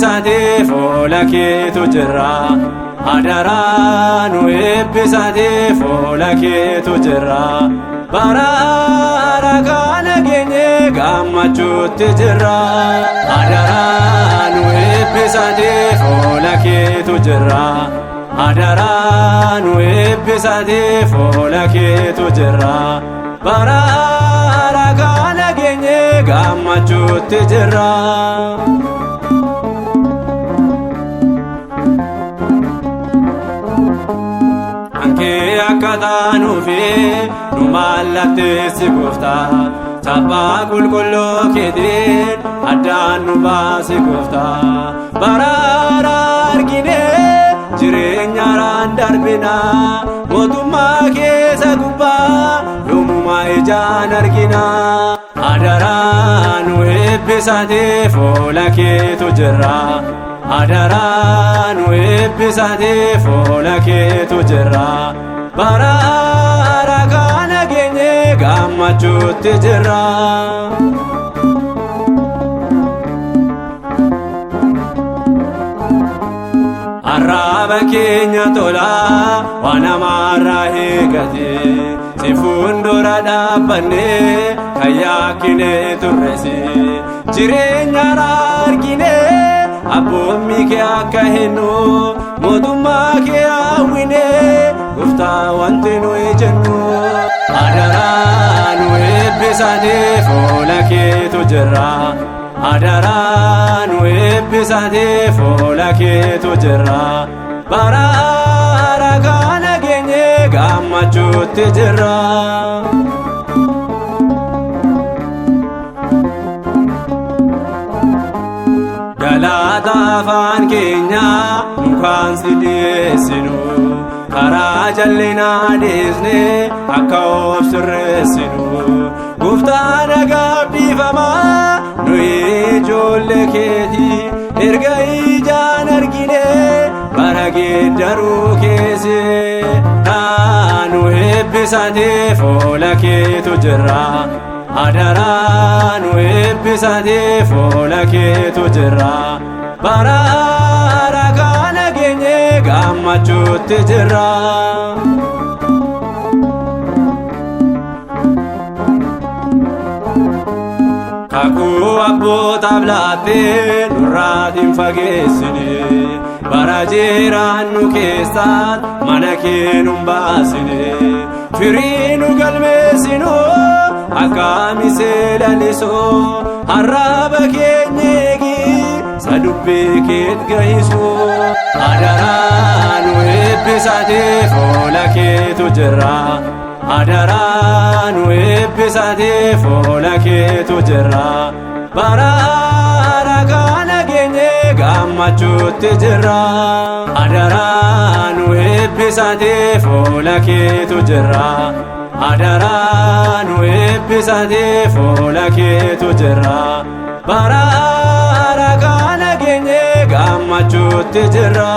eebbisatee fuula keetu jira. Adaraa nu eebbisatee fuula keetu jira. Bara kana geenye gammachuutti jira. Adaraa nu eebbisatee fuula keetu jira. Adaraa nu eebbisatee fuula keetu jira. Bara kana geenye gammachuutti jira. Ankee akka taanuufi nu mallatteessi gooftaa. Chaappaa qulqulluu keetiin addaan nu baasi gooftaa. Bara argine jireenya raan darbina. Mootummaa keessa gubbaa yoomumaa ijaan argina. Adaraa nu eebbisatee fuula keetu jira. Adaraa nu eebbisatee fuula keetu jira. Bara kana geenye gammachuutti jira. Arraaba keenya tolaa waan namaarraa eegate si fuuldura dhaabbannee kan yaakkinee turresi. Jireenya argine abboommi kee akka hennu mootummaa kee hawwine gooftaa wanti nuyi jennu. Adaraa nu eebbisatee fuula keetu jira. Adaraa nu eebbisatee fuula keetu jira. Bara kana geenye gammachuutti jira. Galata afaan keenyaa nu kaan si dhiyeessinu. Karaa jallinaa dhiisnee akka of sirreessinu. Gooftaa nagaaf dhiifamaa nuyi ijoollee keetii erga ijaan argine bara geeddaruu keesse. Nu eebbisatee fuula keetu jira. Adaraa nu eebbisatee fuula keetu jira. Bara kana geenye gammachuutti jira. Kakuu abbootaaf laattee nurraatiin fageessine. Bara jiraannu keessaan mana kee nun baasine. Firii nu galmeessinu akka lalisu. Arraaba keenya eegi sadubbii keet gahisu. Adaraa nu eebbisatee fuula keetu jira. Adaraa nu eebbisatee fuula keetu jira. Bara kana geenye gammachuutti jira. Adaraa nu eebbisatee fuula keetu jira. Adaraa nu eebbisatee fuula keetu jira. Bara kana geenye gammachuutti jira.